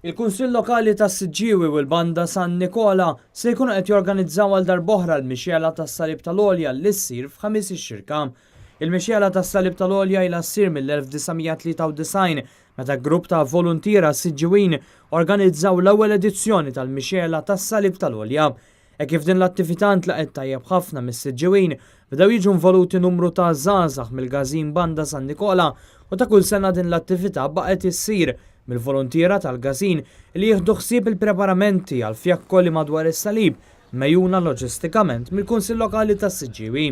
Il-Kunsill Lokali tas-Siġġiewi u l-Banda San Nikola se jkunu qed jorganizzaw għal darb'oħra l-Mixgħela tas-Salib tal-Għolja li ssir f'Ħamis ix-Xirka. Il-Mixgħela tas-Salib tal-Għolja ilha ssir mill-1993 meta grupp ta' voluntiera Siġġiwin organizzaw l-ewwel edizzjoni tal-Mixgħela tas-Salib tal-Għolja. Hekk kif din l-attività ntlaqgħet tajjeb ħafna mis-Siġġiwin, bdew jiġu involuti numru ta' żgħażagħ mill-Każin Banda San Nikola u ta' kull sena din l-attività baqgħet issir mill-voluntiera tal-każin li jieħdu ħsieb il-preparamenti għall-fjakkoli madwar is-salib megħjuna loġistikament mill-Kunsill Lokali tas-Siġġiewi.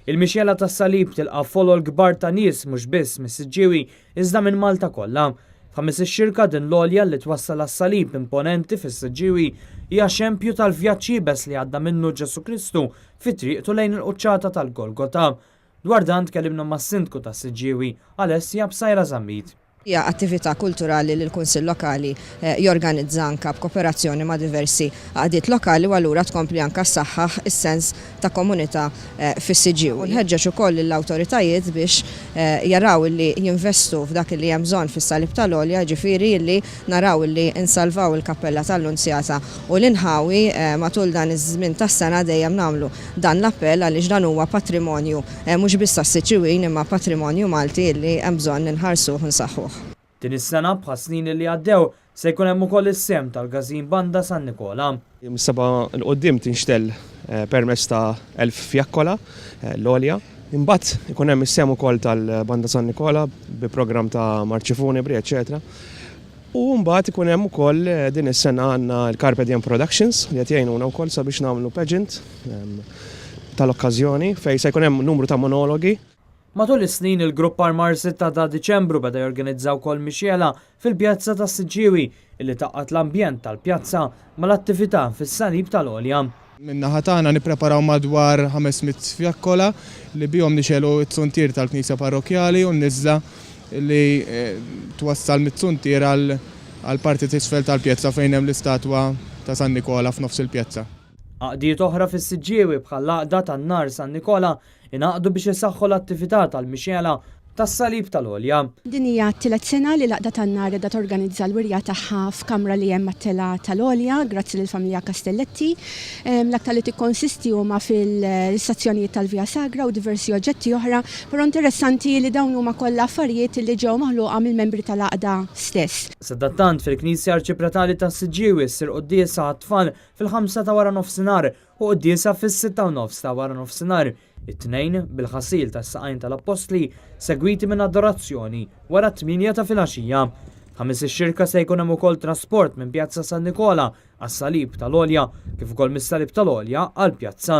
Il-Mixgħela tas-Salib tilqa' folol kbar ta' nies mhux biss mis-Siġġiewi iżda minn Malta kollha. F'Ħamis ix-Xirka din l-għolja li twassal għas-salib imponenti fis-Siġġiewi hija xempju tal-vjaġġ iebes li għadda minnu Ġesù Kristu fi triqtu lejn il-quċċata tal-Golgota. Dwar dan tkellimna mas-Sindku tas-Siġġiewi, Alessia Psaila Zammit. Hija attività kulturali li l-Kunsill Lokali jorganizza anke b'koperazzjoni ma' diversi għaqdiet lokali u allura tkompli anke ssaħħaħ is-sens ta' komunità fis-Siġġiewi. U nħeġġeġ ukoll lill-awtoritajiet biex jaraw illi jinvestu f'dak illi hemm bżonn fis-Salib tal-Għolja, jiġifieri illi naraw illi nsalvaw il-Kappella tal-Lunzjata u l-inħawi matul dan iż-żmien tas-sena dejjem nagħmlu dan l-appell għaliex dan huwa patrimonju mhux biss tas-Siġġiwin imma patrimonju Malti illi hemm bżonn inħarsuh u nsaħħuh. Din is-sena, bħas-snin li għaddew, se jkun hemm ukoll is-sehem tal-Każin Banda San Nikola. Mis-sebgħa 'l quddiem tinxtell permezz ta' 1000 fjakkola l-għolja. Imbagħad ikun hemm is-sehem ukoll tal-Banda San Nikola bi programm ta' marċi funebri, eċċetera. U mbagħad ikun hemm ukoll din is-sena għandna l-Carpe Diem Productions li qed jgħinuna wkoll sabiex nagħmlu pageant tal-okkażjoni fejn se jkun hemm numru ta' monologi. Matul is-snin il-grupp Armar 6 ta' Diċembru beda jorganizza wkoll mixgħela fil-pjazza tas-Siġġiewi illi tgħaqqad l-ambjent tal-pjazza mal-attività fis-Salib tal-Għolja. Min-naħa tagħna nippreparaw madwar 500 fjakkola li bihom nixegħlu t-zuntier tal-Knisja Parrokkjali u n-niżla li twassal miz-zuntier għall-parti t'isfel tal-pjazza fejn hemm l-istatwa ta' San Nikola f'nofs il-pjazza. Għaqdiet oħra fis-Siġġiewi bħall-Għaqda tan-Nar San Nikola Ingħaqdu biex isaħħu l-attività tal-mixgħela tas-Salib tal-Għolja. Din hija t-tielet sena li l-Għaqda tan-Nar qiegħda torganizza l-wirja tagħha f'kamra li hemm mat-telgħa tal-Għolja, grazzi lill-familja Castelletti. L-aktar li tikkonsisti huma fil-istazzjonijiet tal-Via Sagra u diversi oġġetti oħra, però interessanti li dawn huma kollha affarijiet li ġew maħluqa mill-membri tal-Għaqda stess. Sadattant, fil-Knisja Arċipretali tas-Siġġiewi ssir quddiesa għat-tfal fil-ħamsa ta' waranofsinhar u quddiesa fis-sitta u nofs ta' waranofsinhar, it-Tnejn, bil-ħasil tas-saqajn tal-Appostli, segwiti minn adorazzjoni wara t-tmienja ta' filgħaxija. Ħamis ix-Xirka se jkun hemm ukoll trasport minn Pjazza San Nikola għas-Salib tal-Għolja kif ukoll mis-Salib tal-Għolja għall-Pjazza.